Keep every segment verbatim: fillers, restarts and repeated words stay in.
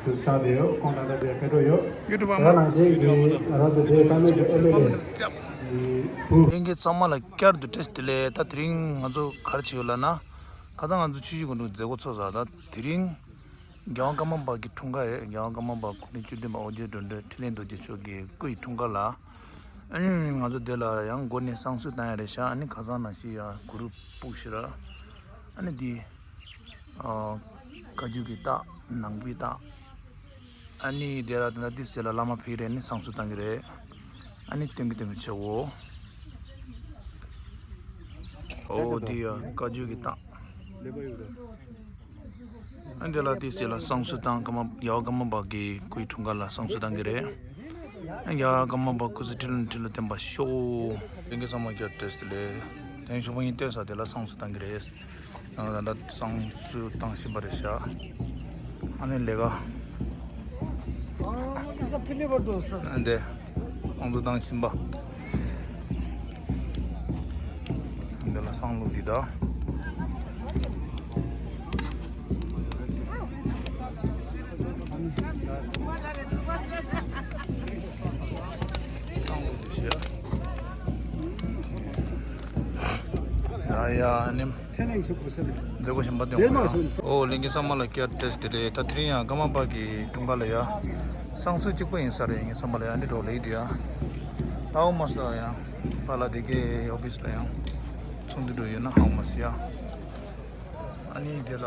དུ་ཆགས་བསྡད་ཡོད། ཁོང་ད་ལྟ་དེ་སྐད་འགྲོ་ཡོད། ཡུ་ཊུབ་པ་དེ་ནང་བཞིན་གྱི་ང་རང་ཚོ་དེའི་ཀ་མེད་ཀྱི་ཨེ་མེ་ལེ་བུ། ལྷན་རྒྱས་ཚང་མ་ལ་བསྐྱར་དུ་བཀྲ་ཤིས་བདེ་ལེགས། ད་དེ་རིང་ང་ཚོ་ག་རེ་བྱེད་ཡོད་ལབ་ན། ཁ་སང་ང་ཚོ་ཆུ་བཞི་སྒང་དྲུག་མཛད་སྒོ་ཚོགས་ས། ད་དེ་རིང་རྒྱལ་དབང་ཀརྨ་པ་གི་འཁྲུངས་སྐར་རེད། རྒྱལ་དབང་ཀརྨ་པ་སྐུ་ཕྲེང་བཅུ་བདུན་པ་ཨོ་རྒྱན་འགྲོ་མགོན་འཕྲིན་ལས་རྡོ་རྗེ་མཆོག་གི་སྐུ་ཡི་འཁྲུངས་སྐར་ལ། ཨ་ནི་ང་ཚོ་དེ་ལ་ཡང་འགོ་ནས་བསང་གསོལ་བཏང་ཡ་རེད་ཤག་ཨ་ནི་ཁ་སང་ནང་བཞིན་ཡང་གུ་རུ་སྤུག་ཞིག་ར། ཨ་ནི་འདི་ཨ་བཀའ་བརྒྱུད་ཀྱི་རྟགས། ནང་པའི་རྟགས། ཨ་ནི་དེ་ལ་དེ་ལ་ཏི་སེ་ལ་བླ་མ་ཕེབས་རེད། ཨ་ནི་བསང་གསོལ་བཏང་གི་རེད། ཨ་ནི་སྟོན་གི་སྟོན་གི་བྱེད་འོ། འོ་འདི་ཡ་བཀའ་བརྒྱུད་ཀྱི་རྟགས། ཨ་འདི་ལ་ཏི་སེ་ལ་བསང་གསོལ་བཏང་། ཀརྨ་རྒྱལ་བ་ཀརྨ་པ་གི་སྐུའི་འཁྲུངས་སྐར་ལ་བསང་གསོལ་བཏང་གི་རེད། ཨ་རྒྱལ་བ་ཀརྨ་པ་སྐུ་ཚེ་ཁྲི་ལོ་ཁྲི་ལོ་བརྟན་པར་ཤོག་ལྷན་རྒྱས་ཚང་མ་བསྐྱར་བཀྲ་ཤིས་བདེ་ལེགས། དེ་ནས་ཞོགས་པ་ཉིན་བསྟན་ས་དེ་ལ་བསང་གསོལ་བཏང་གི་རེད། ཡང་ད་ལྟ་བསང་གསོལ་བཏང་བཞིན་པ་རེད་ཤག་ཨ་ནི་ལས་ཀ། ཨ་འདི་བསང་གསོལ་བཏང་བཞིན་པ། འདི་ལ་བསང་བླུགས་འདི་ད། བསང་བླུགས་འདི་བྱས། ཡ་ཡ་ཨ་ནི། མཛད་སྒོ་གཞན་པ་སྟོན་དགོས་ཡ། ཨོ་ལྷན་རྒྱས་ཚང་མ་ལ་བསྐྱར་བཀྲ་ཤིས་བདེ་ལེགས། ད་དེ་རིང་ཡང་ཀརྨ་པ་གི་འཁྲུངས་སྐར་ལ་ཡ། བསང་གསོལ་གཅིག་པོ་ཡིན་ས་རེད། ངེད་ཚང་མ་ལ་ཡ་འདི་འགྲོ་ལེགས་འདུག་ཡ། ད་ཨོ་མ་སི་ལ་ཡང་པཱ་ལགས་དེ་གའི་ཨོ་ཕི་སི་ལ་ཡང་ཚོགས་འདུ་འགྲོ་ཡོད་ན་ཧ་གོ་མ་སི་ཡ། ཨ་ནི་དེ་ལ་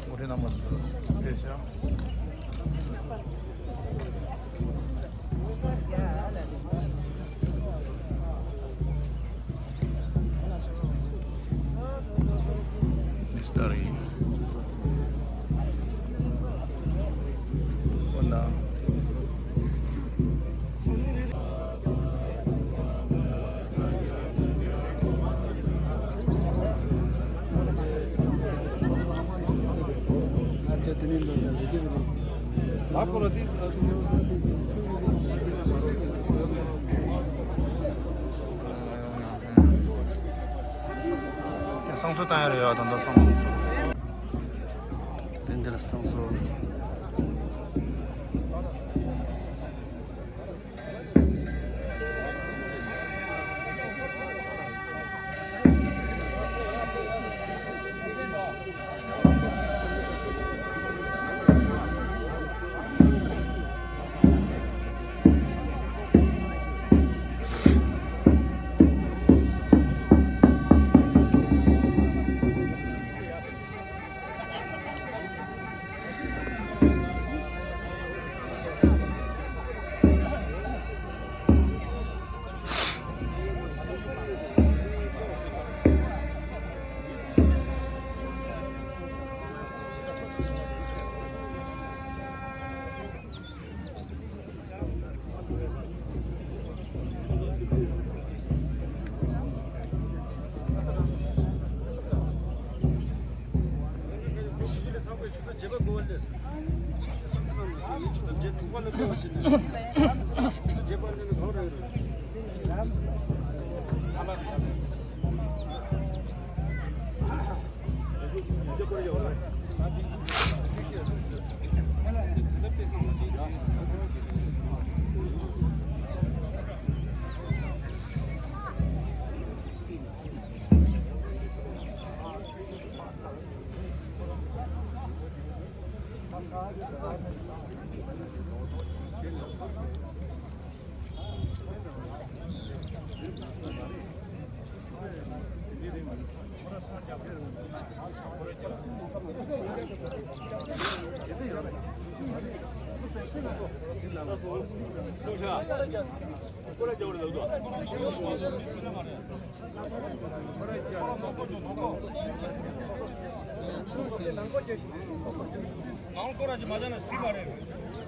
འགོ་ཁྲིད་རྣམ་པ་ཕེབས་ཤག་མི་སི་ཏར་ཡིན། འོ་ན། བསང་གསོལ་བཏང་ཡ་རེད་ཡ། ད་ལྟ་བསང་གསོལ། དེ་འདི་ལ་བསང་གསོལ། ཡ་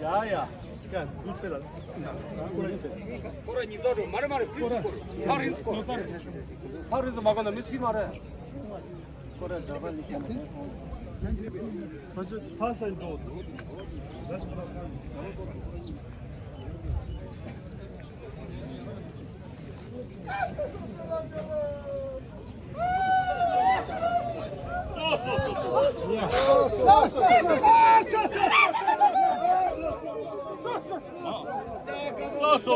ཡ། ཡ་འདུག་སྤེལ་ལ། ཁོ་ར་ཉིས་ཚོགས་འགྲོ་མ་རེད་མ་རེད། ཕིན་སི་ཁོ་ར་ཧ་རིན་སི་ཁོ་ར་ཧ་རིན་སི་མ་གོ་ན་མི་སྲིད་མ་རེད། ཁོ་ར་འདྲ་པ་ལི་ཁྱེད་མ་ཁོ་ཚོ་ཕ་སན་འགྲོ་འདུག་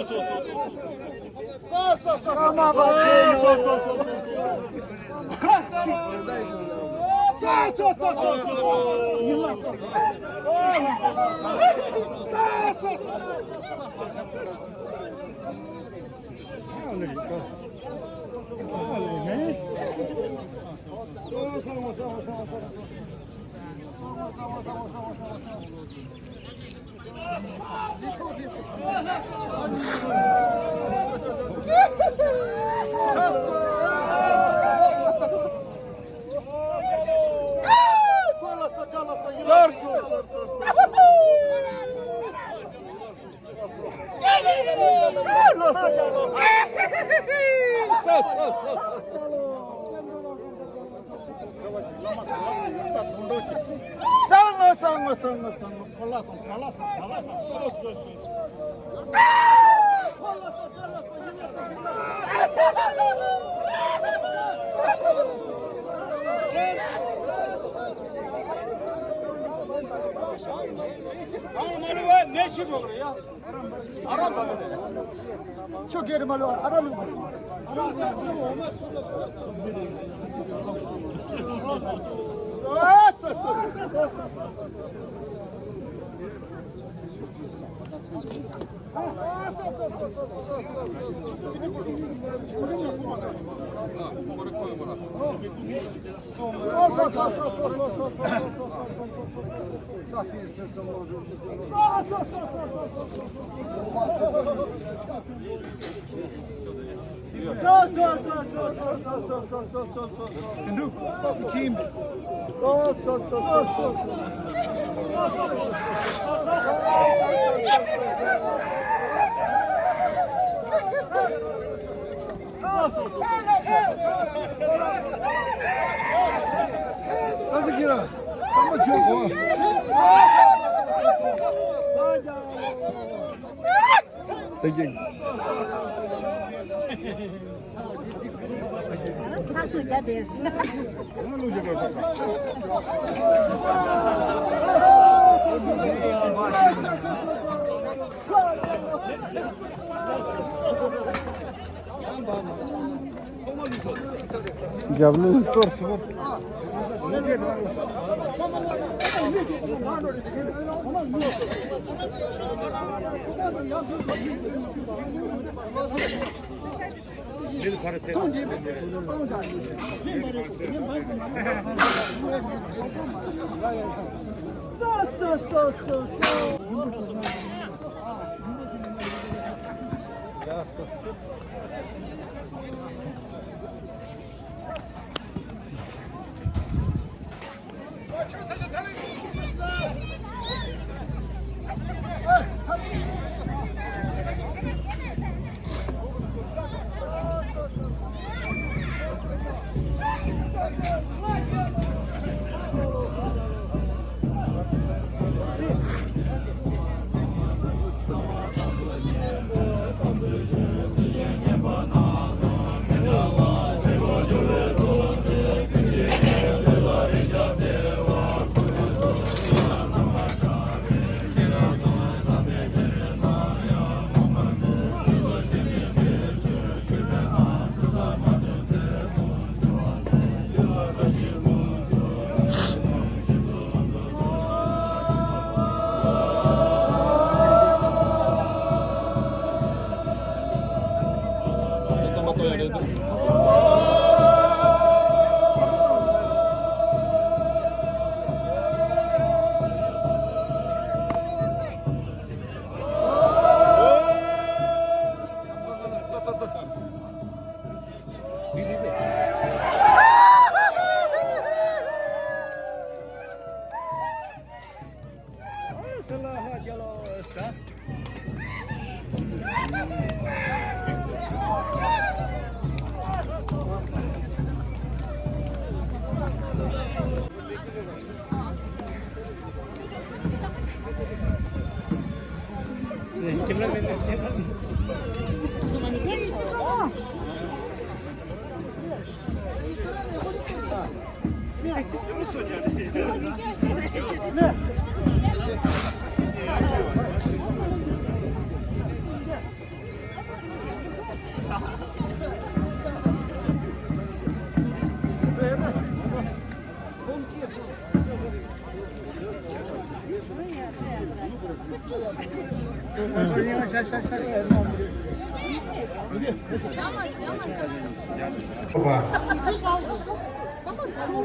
ཁྱོད་སྒེར་མ་ལོ་ཨ་ར་ལུག་རྒྱབ་ལོགས་གཏོར་སོང་།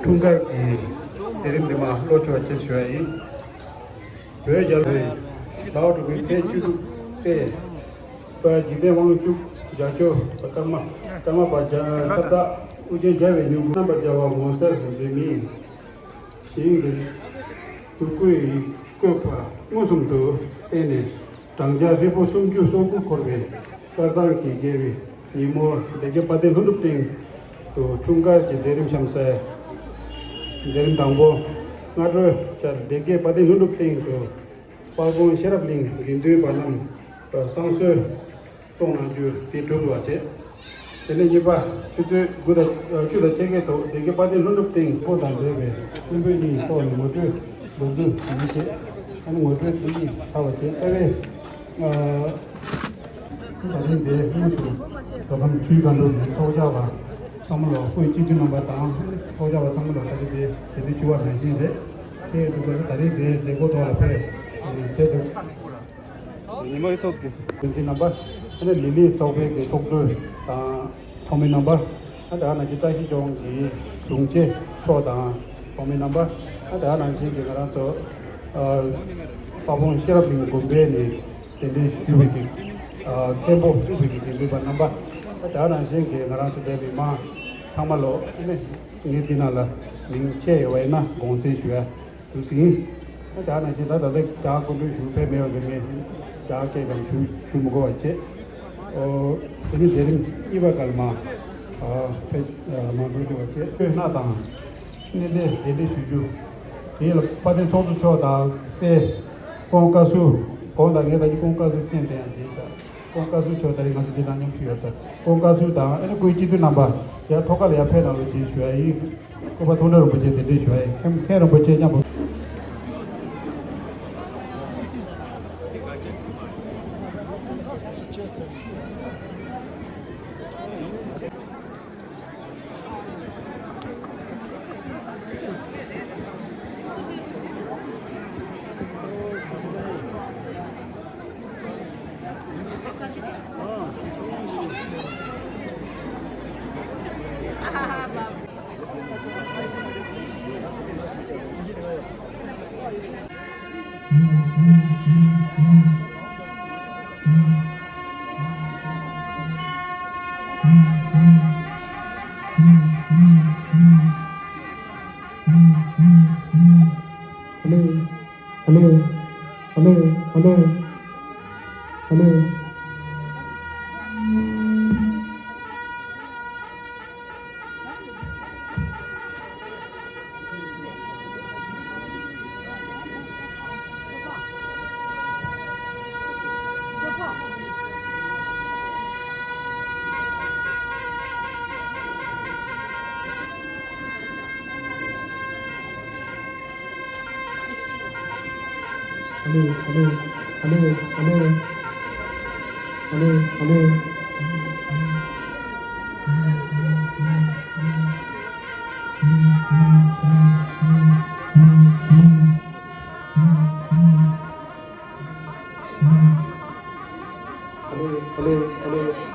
འཁྲུངས་སྐར་གྱི་མཛད་རིམ་འདི་མ་ལྷོ་ཕྱོགས་ཅེས་ཞུ་བ་ཡིན། བོད་རྒྱལ་བའི་ཟླ་བ་དྲུག་པའི་ཚེས་བཅུ་དྲུག་སྟེ། དཔལ་འཇིག་རྟེན་དབང་ཕྱུག་རྒྱལ་མཆོག་པདྨ་པདྨ་པ་རྒྱ་ས་བདག་ཨོ་རྒྱན་རྒྱལ་བའི་སྙིང་པོ་རྣམ་པར་རྒྱལ་བ་ངོ་མཚར་དུ་འཛིན་མི། ཞིང་གི་སྤྲུལ་སྐུའི་བཀོད་པ་མངོན་སུམ་དུ་བསྟན་ནས། བགྲང་བྱ་རིལ་བུ་སུམ་ཅུ་སོ་དགུ་འཁོར་བའི་དཀར་གཙང་གི་དགེ་བའི་ཉིན་མོར་སྡེ་དགེ་དཔལ་ལྡན་ལྷུན་གྲུབ་སྟེང་དུ་འཁྲུངས་སྐར་གྱི་མཛད་རིམ་བཤམས་སའི་མཛད་རིམ་དང་པོ། སྔ་དྲོའི་ཆར་སྡེ་དགེ་དཔལ་ལྡན་ལྷུན་གྲུབ་སྟེང་དུ་དཔལ་སྤུངས་ཤེས་རབ་གླིང་དགེ་འདུན་པ་རྣམས་བསང་གསོལ་གཏོང་གནང་རྒྱུ་དེ་གྲུབ་པ་བྱས། དེ་ནས་གཉིས་པ། ཆུ་ཚོད་དགུ་དང་བཅུ་དང་ཕྱེད་ཀའི་ཐོག་སྡེ་དགེ་དཔལ་ལྡན་ལྷུན་གྲུབ་སྟེང་སྤོ་དང་འབྲེལ་བའི་སྲིན་པོའི་གཉིས་ཐོག་ནས་ངོ་སྤྲོད་འགོ་འཛུགས་ཞུ་རྒྱུ་བྱས། ཨ་ནི་ངོ་སྤྲོད་དེ་གཉིས་ཚར་བ་བྱས། ཨ་ནི། ད་རིང་འདིར་དངོས་སུ་མདོ་ཁམས་ཆུ་བཞི་སྒང་དྲུག་གི་ཚོགས་བཅར་བ་ཚང་མ་ལ། སྐུའི་སྤྱི་འཐུས་རྣམ་པ་དང་ཚོགས་བཅར་བ་ཚང་མ་ལ་ད་རིང་འདིར་གདན་འདྲེན་ཞུ་བ་ནང་བཞིན་རེད། དེ་ཡིན་དུས་ད་རིང་འདིར་མཛད་སྒོ་ཐོག་ལ་ཕེབས་ཏེ། ཉི་མ་ཡི་ཚོགས་ཀྱི་དགོན་སྡེ་རྣམ་པ། ཨ་ནི་ལི་ལི་ཚོགས་པའི་གི་ཚོགས་གཙོ་དང་ཚོགས་མི་རྣམ་པ། ཨ་ནི་དེ་ནང་བཞིན་བཀྲ་ཤིས་ལྗོངས་ཀྱི་དྲུང་ཆེ་མཆོག་དང་ཚོགས་མི་རྣམ་པ། ཨ་ནི་དེ་ནང་བཞིན་གྱི་ང་རང་ཚོ་ཨ་དཔལ་སྤུངས་ཤེས་རབ་གླིང་དགོན་པའི་ནས་གདན་འདྲེན་ཞུས་པའི་གི་ཨ་མཁན་པོ་ཞུས་པའི་གི་དགེ་འདུན་པ་རྣམ་པ། ཨ་ནི་དེ་ནང་བཞིན་གྱི་ང་རང་ཚོ་འདིར་མི་མང་ཚང་མ་ལོ། ཨ་ནི་ངས་འདི་ནང་ལ་མིང་ཆད་ཡོད་པ་ཡིན་ན་དགོངས་སེལ་ཞུ་ཡ། དུ་ཟིན། ད་ནང་བཞིན་ད་ད་ལྟ་རྒྱ་སྐུ་མགྲོན་ཞུ་ཕེབས་མེད་པ་དེ་ནས་རྒྱ་སྐད་ཀྱང་ཞུ་ཞུ་མི་དགོས་པ་བྱས། ཨོ། དེ་ནི་མཛད་རིམ་གཉིས་པ་སྐར་མ། ཨ་ཕེབས་མ་འགྲོ་རྒྱུ་བ་བྱས། ཐོས་སྣ་དང་། གནས་བརྟན་གདན་འདྲེན་ཞུ་རྒྱུ། དེ་ལ་དཔལ་ལྡན་ཚོགས་གཙོ་མཆོག་དང་སྲས། ཀོང་བཀའ་ཟུར། ཁོང་དང་ངས་ད་ཅི་ཀོང་བཀའ་ཟུར་མཚན་དེ་ཡང་བྱས་ད། ཀོང་བཀའ་ཟུར་མཆོག་ད་རེས་ང་ཚོ་འདི་ནང་མཉམ་ཞུགས་ཡོད་ས། ཀོང་བཀའ་ཟུར་དང་ཨ་ནི་སྐུའི་སྤྱི་འཐུས་རྣམ་པ་ཡར་ཐོག་ཁ་ལ་ཡར་ཕེབས་གནང་རོགས་ཞེས་ཞུ་ཡ་ཡིན། སྐུ་པར་མཐོང་གྲོལ་རིན་པོ་ཆེ་གདན་འདྲེན་ཞུ་ཡ་ཡིན། མཁན་མཁན་རིན་པོ་ཆེ་མཉམ་པོ། Hello, hello, hello, hello, hello. Hello, hello, hello, hello. Hello, hello. Hello, hello, hello.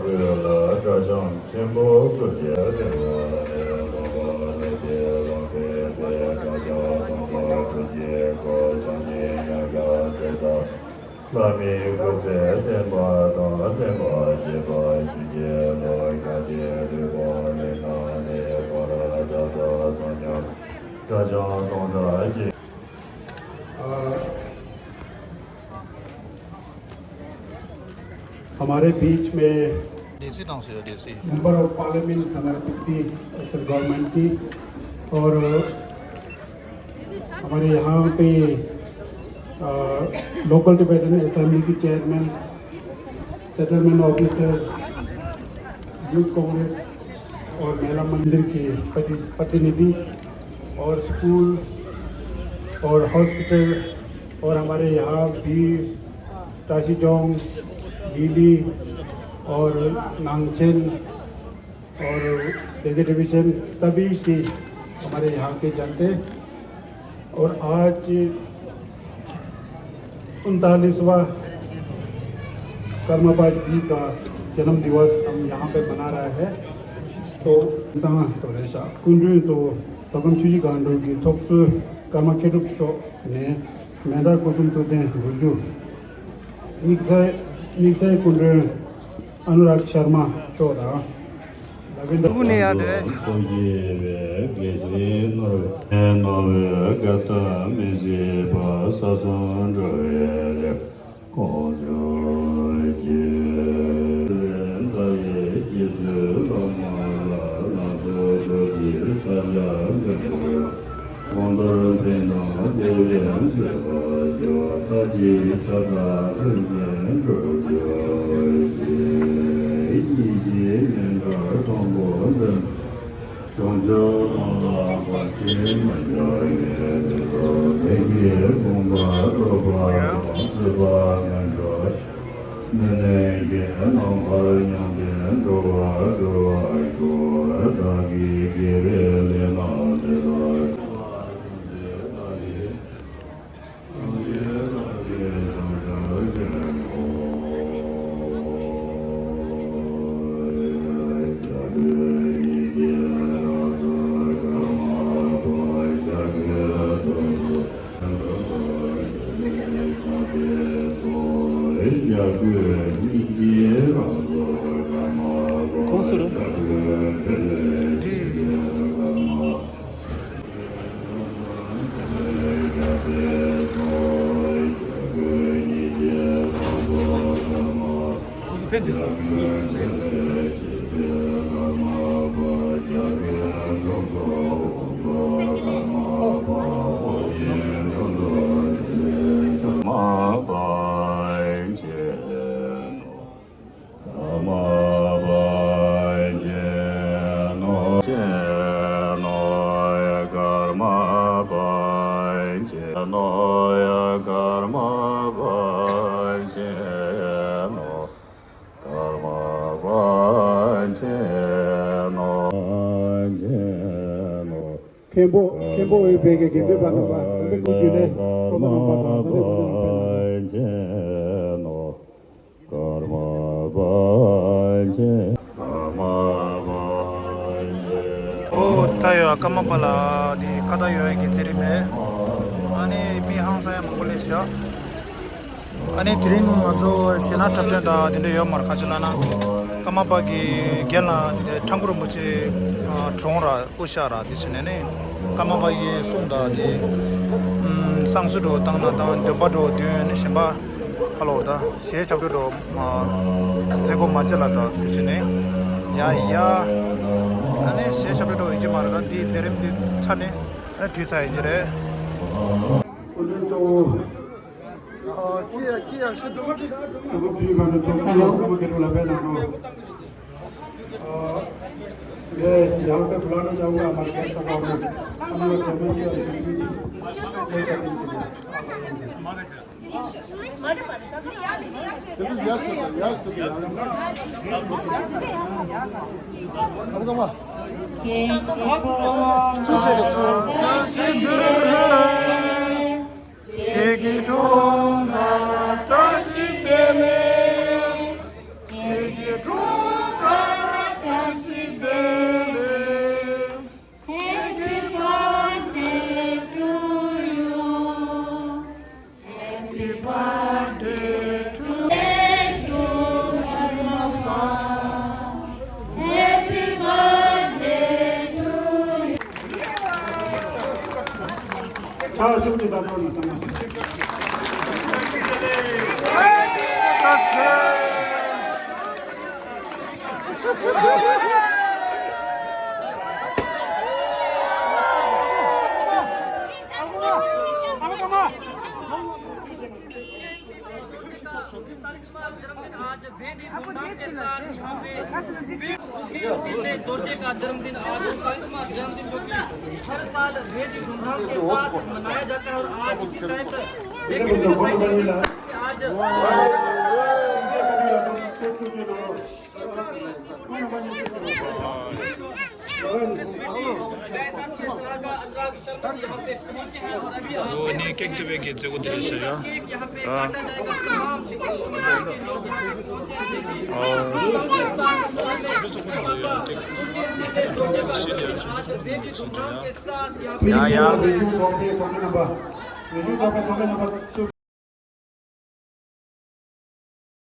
ལ་སྒྲ་གཤམ་ཆེན་པོ་བཀོད་དེ། ལྷ་མིའི་སྐུ་ཚེ་བརྟན་པ་དང་བརྟན་པར་བཅས་པ་ཞུ་རྒྱུ་ལོ། ཤཱཀྱའི་ལུས་པོ་ལས་ན་ནས་བར་དག་ཏུ་སངས་རྒྱས་སྒྲ་གཤམ་སྟོང་ཕྲག་གཅིག हमारे बीच में देसी डांस है, देसी। मेंबर ऑफ पार्लियामेंट हमारे पिप्पी सेंट्रल गवर्नमेंट की, और हमारे यहाँ पे लोकल टिबेटन असेंबली की chairman, settlement officer, youth Congress और महिला मंदिर के प्रति- प्रतिनिधि और स्कूल और हॉस्पिटल और हमारे यहाँ भी ताशीजोंग, लीली और नांगचेन और डेली डिवीजन सभी के हमारे यहाँ के जनते और आज उनतालीसवां कर्माबा जी का जन्म दिवस हम यहाँ पे मना रहा है। तो ད་དོ་རེ་ཤ་སྐུ་མགྲོན་གཙོ་བོ་མདོ་ཁམས་ཆུ་བཞི་སྒང་དྲུག་གི་ཚོགས་གཙོ་ཀརྨ་མཁས་གྲུབ་མཆོག་ནས་མན་དར་སྐུ་གསུང་ཐུགས་རྟེན་འབུལ་རྒྱུ། དམིགས་བསལ་དམིགས་བསལ་སྐུ་མགྲོན་ཨ་ནུ་རག་ཤར་མ་མཆོག་དང་། ལ་བེན་དྲ། ལུག་ནས་ཡར་འགྲོ་ཡ་ཞིག་སྐུ་མཁྱེན་པའི་དགེ་ཞིང་ནོར་བུའི་རྣོ་བའི་རྒ་ད་མི་བཟད་པ་ས་སོང་འགྲོ་བའི་ལེགས། དཀོན་མཆོག་གི་ཟླ་བའི་སྐྱེད་ཚལ་བླ་མ་ལ་ལགས་སོ། ཆོས་ཀྱི་ས་ཆ་འདི་ཚོ་གོང་ལྟར་ཕན་དང་བདེ་བའི་མཛད་པ་ཞུ། མཐའ་གཅིག་ཏུ་ཕན་ཕན་འགྲུབ་གྱུར་ཅིག་ཡིད་ཀྱི་མི་འདྲ་དང་པོ་འདི། བྱང་ཆུབ་ལམ་ལ་བར་ཆད་མ་བྱུང་བའི་ཕྱིར་དུ། བདེ་གཤེགས་དགོངས་པ་རྫོགས་པ་དང་སྲིད་པ་ངན་འགྲོ་ཞི་ནས་ལེན་ཞིང་ནམ་མཁའ་མྱང་འདས་འགྲོ་བ་སྒྲོལ་བར་ཤོག་བདག་གི་དགེ་བའི་ལས་རྣམས་འདི་ལྟར། ཁོང་སུ་རུ། ཀརྨ་པ་ཡན་ཆད་ནོ། ཀརྨ་པ་ཡན་ཆད་ནོ། ཆད་ནོ། ཀརྨ་པ་ཡན་ཆད་ནོ། ཀརྨ་པ་ཡན་ཆད་ནོ། ཀརྨ་པ་ཡན་ཆད་ནོ། ཡན་ཆད་ནོ། མཁན་པོ་མཁན་པོ་འོས་འཕེན་གྱི་དགེ་འདུན་པ་རྣམ་པ་སྐུ་མགྲོན་ནས་ཀརྨ་པ་ཡན་ཆད་ནོ། ཀརྨ་པ་ཡན་ཆད། ཀརྨ་པ་ཡན་ཆད། ཨོ་ད་ཡོད་ཀརྨ་པ་ལ་དེ་ཁ་བརྡ་ཡོད་ཡ་གི་ཚེ་རིང་མེད། ཨ་ནི་མི་ཧང་སང་ཡ་མང་པོ་སླེབས་ཤག་ཨ་ནི་དེ་རིང་ང་ཚོ་གཞས་སྣ་འཁྲབ་སྟོན་དང་དེ་འདྲ་ཡོད་མ་རེད། ཁ་ཆེ་ལ་ན་ཀརྨ་པ་གི་རྒན་ལགས་ཁྲ་འགུ་རིན་པོ་ཆེ་གྲོངས་ར། སྐུ་གཤེགས་ར་དེ་བྱས་ནས་ནི་ཀརྨ་པ་ཡི་གསུང་དང་དེ་བསང་གསོལ་འགྲོ་བཏང་ན་དང་འདོན་པ་འགྲོ་འདོན་ནི་གཞན་པ་ཁ་ལོ་ད་གཞས་ཞབས་བྲོ་འགྲོ་མཛད་སྒོ་མ་བྱེད་ལ་ད་དེ་བྱས་ནས་ཡ་ཡ་ཨ་ནི་གཞས་ཞབས་བྲོ་འགྲོ་ཡོད་ཀྱི་མ་རེད། ད་དེའི་མཛད་རིམ་དེ་ཚར་ནས་ཨ་ནི་གྲོལ་ཚར་ཡིན་གྱི་རེད། हेलो। ཁྱེད་ཀྱི་གྲོངས་ཁ་ལ་བཀྲ་ཤིས་བདེ་ལེགས། ཁྱེད་ཀྱི་གྲོངས་ आज बेहद ही धूमधाम के साथ यहाँ पे बेहद ही दोर्जे का जन्मदिन, आज उनतालीसवाँ जन्मदिन जो कि हर साल बेहद ही धूमधाम के साथ मनाया जाता है। और आज इसी तहत देखने को मिला कि आज ཨོ་ནི་ཀེག་དེ་བས་ཀྱི་བཙེ་གོ་དེ་རེད་ཤག་ཡ། ཨ། ཨ། ཡ་ཡ།